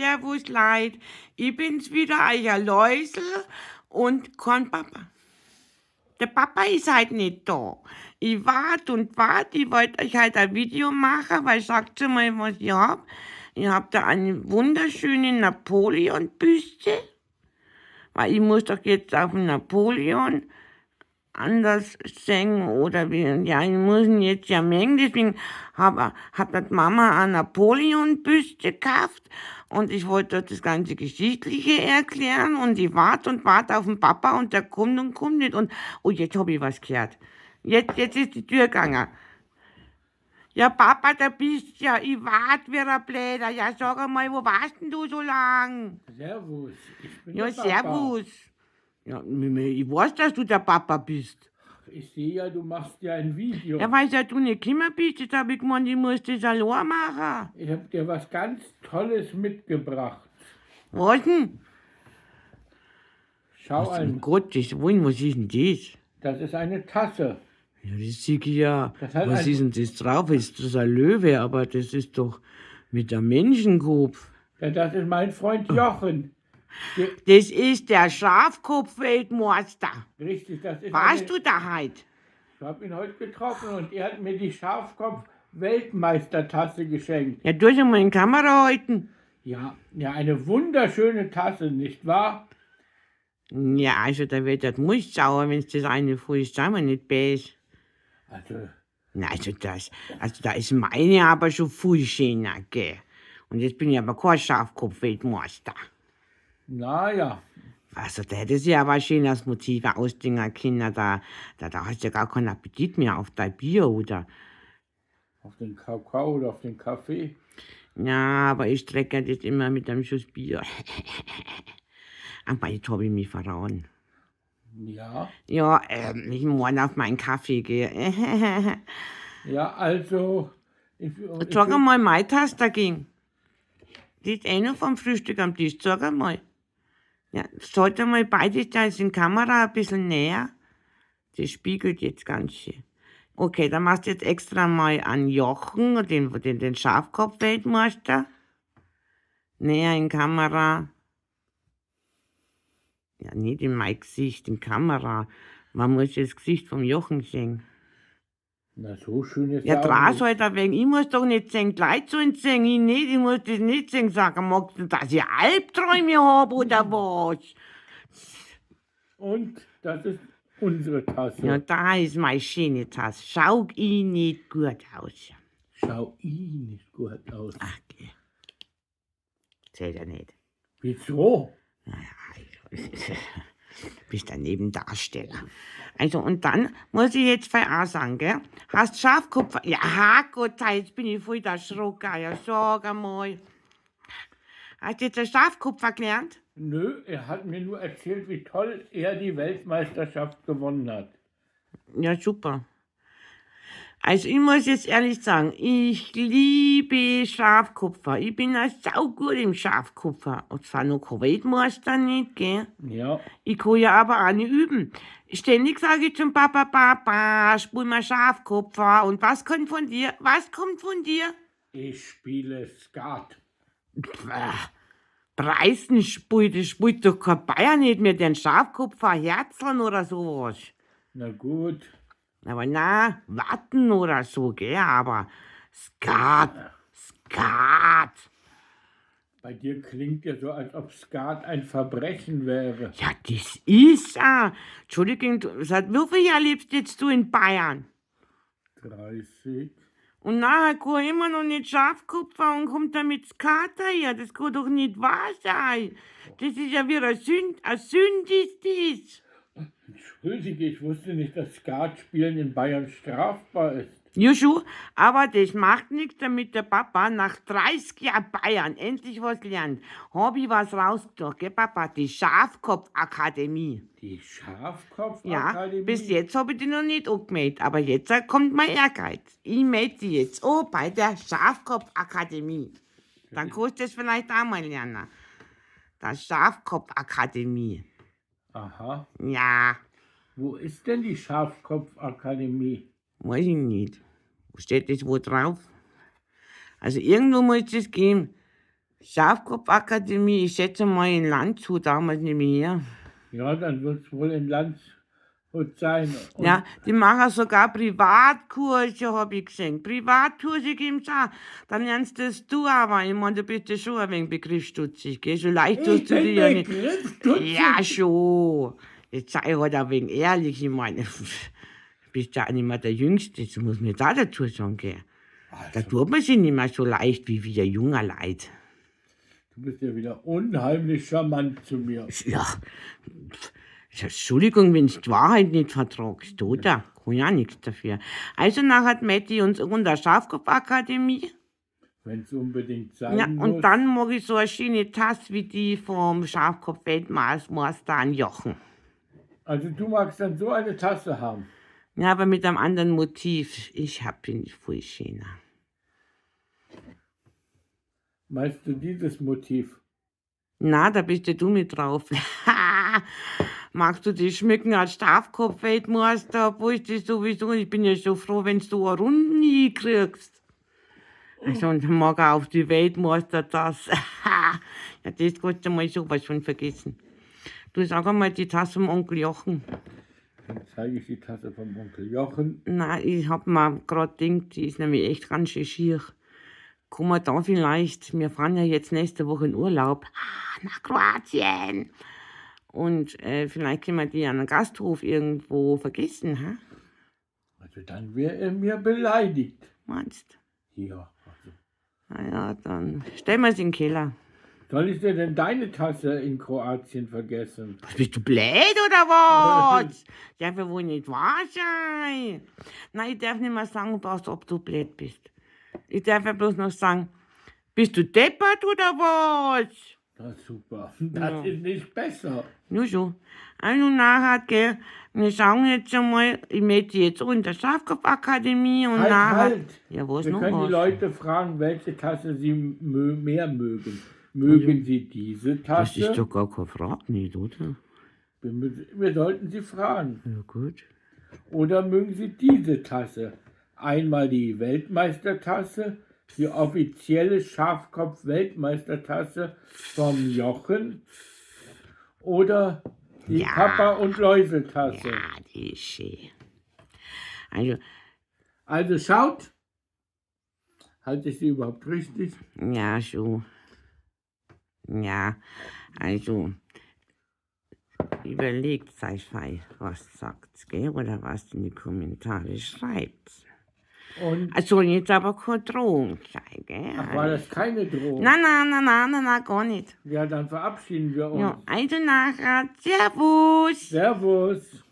Servus Leid. Ich bin's wieder, euer Läusel und kein Papa. Der Papa ist halt nicht da. Ich wart und wart, ich wollte euch halt ein Video machen, weil sagt mal, was ich hab. Ich hab da eine wunderschöne Napoleon-Büste, weil ich muss doch jetzt auf den Napoleon anders singen oder wie, ja, ich muss ihn jetzt ja mengen, deswegen hab das Mama eine Napoleon-Büste gekauft und ich wollte das ganze Geschichtliche erklären und ich warte und warte auf den Papa und der kommt und kommt nicht und, oh, jetzt hab ich was gehört. Jetzt ist die Tür gegangen. Ja, Papa, da bist ja, ich wart wie ein Bläder. Ja, sag einmal, wo warst denn du so lang? Servus, ich bin Ja, der Papa. servus. Ja, ich weiß, dass du der Papa bist. Ich sehe ja, du machst ja ein Video. Ja, weil ja du nicht gekommen bist, jetzt hab ich gemeint, ich muss das allein machen. Ich hab dir was ganz Tolles mitgebracht. Was denn? Schau Um an, Gottes Willen, was ist denn das? das ist eine Tasse. Ja, das sehe ich ja. Das hat Was ein- ist denn das drauf? Ist das ein Löwe? Aber das ist doch mit einem Menschenkopf. Ja, das ist mein Freund Jochen. Das ist der Schafkopf-Weltmeister. Richtig, das ist Warst eine, du da heute? Ich habe ihn heute getroffen und er hat mir die Schafkopf-Weltmeistertasse geschenkt. Ja, du hast mal in die Kamera halten. Ja, ja, eine wunderschöne Tasse, nicht wahr? Ja, also da wird das muss sauer, wenn das eine voll ist, sei mir nicht böse. Also, Na, also das, also da ist meine aber schon viel schöner, gell? Und jetzt bin ich aber kein Schafkopf-Weltmeister. naja, Also da hätte sie aber schön das Motiv ausdingen können, da hast du ja gar keinen Appetit mehr auf dein Bier, oder? auf den Kakao oder auf den Kaffee. Ja, aber ich strecke das immer mit einem Schuss Bier. Aber jetzt hab ich mich verraten. Ja, Ja, ich muss auf meinen Kaffee gehen. ja, also. Ich Sag einmal, meine Tasse dagegen. Die ist eh noch vom Frühstück am Tisch. Sag einmal. Ja, sollte mal beides da ist in Kamera ein bisschen näher. Das spiegelt jetzt ganz schön. Okay, dann machst du jetzt extra mal an Jochen, den Schafkopf-Weltmeister. Näher in Kamera. Ja, nicht in mein Gesicht, in Kamera. Man muss das Gesicht vom Jochen sehen. Na, so schön ist Ja, er auch drah's nicht. halt ein wenig. Ich muss doch nicht sehen, die Leute sollen sehen. Ich nicht, ich muss das nicht sehen. Sagen, magst du, dass ich Albträume hab oder was? Und das ist unsere Tasse. Ja, da ist meine schöne Tasse. Schau ich nicht gut aus. Schau ich nicht gut aus. Ach, geh. Zählt ja nicht. Wieso? Also, bist ein Nebendarsteller. Also, und dann muss ich jetzt auch sagen, gell? Hast Schafkopf? Ja, Herrgott, jetzt bin ich voll der Schrocker. Ja, sag einmal. Hast du jetzt einen Schafkopf gelernt? Nö, er hat mir nur erzählt, wie toll er die Weltmeisterschaft gewonnen hat. Ja, super. Also ich muss jetzt ehrlich sagen, ich liebe Schafkupfer. Ich bin ja saugut im Schafkupfer. Und zwar noch kein Weltmeister nicht, gell? Ja, Ich kann ja aber auch nicht üben. Ständig sage ich zum Papa, Papa, spul mal Schafkupfer. Und was kommt von dir? Was kommt von dir? ich spiele Skat. Pff, Preisen spielt, das spielt doch kein Bayer nicht mehr, den Schafkupfer, Herzeln oder sowas. Na gut. Aber na, warten oder so, gell, aber Skat, Skat. Bei dir klingt ja so, als ob Skat ein Verbrechen wäre. Ja, das ist er. Entschuldigung, seit wie viel Jahren lebst jetzt du in Bayern? 30. Und nachher kann ich immer noch nicht Schafkupfer und kommt da mit Skat daher. Das kann doch nicht wahr sein. Das ist ja wieder eine Sünde, eine Sünde ist das. Entschuldige, ich wusste nicht, dass Skatspielen in Bayern strafbar ist. Ja schon, aber das macht nichts, damit der Papa nach 30 Jahren Bayern endlich was lernt. Hab ich was rausgedacht, gell Papa? Die Schafkopfakademie. Die Ja, Schafkopfakademie? bis jetzt hab ich die noch nicht angemeldet, aber jetzt kommt mein Ehrgeiz. Ich melde die jetzt an bei der Schafkopfakademie. Dann kannst du das vielleicht auch mal lernen. Der Schafkopfakademie. Aha. Ja, Wo ist denn die Schafkopfakademie? weiß ich nicht. Wo steht das wo drauf? Also irgendwo muss das geben. Schafkopfakademie, ich schätze mal in Landshut, damals nicht mehr. Ja, dann wird es wohl in Landshut sein. Und Ja, die machen sogar Privatkurse, hab ich gesehen. Privatkurse gibt's auch. Dann lernst das du aber. Ich meine, du bist ja schon ein wenig begriffsstutzig, gell? So leicht Ich tust du bin dich ja nicht. begriffsstutzig. Ja, schon. Jetzt sei halt ein wenig ehrlich, ich meine, bist ja auch nicht mehr der Jüngste, das muss man da dazu sagen, gell? Da Also, tut man sich nicht mehr so leicht wie wir junger Leute. du bist ja wieder unheimlich charmant zu mir. Ja, pf, Entschuldigung, wenn du die Wahrheit nicht vertragst, oder? Kann ja nichts dafür. Also nachher hat Matti uns in der Schafkopfakademie. Wenn es unbedingt sein Ja, muss. und dann mag ich so eine schöne Tasse wie die vom Schafkopf-Weltmeister an Jochen. Also du magst dann so eine Tasse haben. Ja, aber mit einem anderen Motiv. Ich hab ihn viel schöner. Meinst du dieses Motiv? Na, da bist ja du mit drauf. Magst du dich schmücken als Schafkopf-Weltmeister, obwohl ich das sowieso, ich bin ja so froh, wenn du eine Runden hinkriegst. Also, und dann mag er auf die Weltmeister das. Ja, das kannst du mal sowas von vergessen. Du sag einmal die Tasse vom Onkel Jochen. Dann zeige ich die Tasse vom Onkel Jochen. Nein, ich hab mir grad gedacht, die ist nämlich echt ganz schön schier. Kann man da vielleicht, wir fahren ja jetzt nächste Woche in Urlaub, nach Kroatien. Und vielleicht können wir die an einem Gasthof irgendwo vergessen, ha? Also dann wäre er mir beleidigt. Meinst? Ja, also. Na ja, dann stellen wir es in den Keller. Soll ich dir denn deine Tasse in Kroatien vergessen? Was, bist du blöd oder was? Darf ja wohl nicht wahr sein. Nein, ich darf nicht mehr sagen, was, ob du blöd bist. Ich darf ja bloß noch sagen, bist du deppert oder was? Das ist super. Das ist nicht besser. Nur so. Also nachher, gell, wir schauen jetzt einmal, ich möchte jetzt auch in der Schafkopfakademie und Halt, nachher. halt. Ja, was Wir noch können die was? Leute fragen, welche Tasse sie mehr mögen. Mögen sie diese Das Tasse? ist doch gar keine Frage nicht, oder? Wir sollten sie fragen. Ja, gut. Oder mögen sie diese Tasse? Einmal die Weltmeistertasse, die offizielle Schafkopf-Weltmeistertasse vom Jochen oder die Ja. Papa- und Läuseltasse. Ja, die ist schön. Also, Also schaut, halte ich sie überhaupt richtig? ja, schon. Ja, also, überlegt euch fein, was sagt, gell, oder was in die Kommentare schreibt. Und Also, jetzt aber keine Drohung sein, gell? ach, war das keine Drohung? Na, na, na, na, na, na, gar nicht. Ja, dann verabschieden wir uns. Ja, also nachher, Servus! Servus.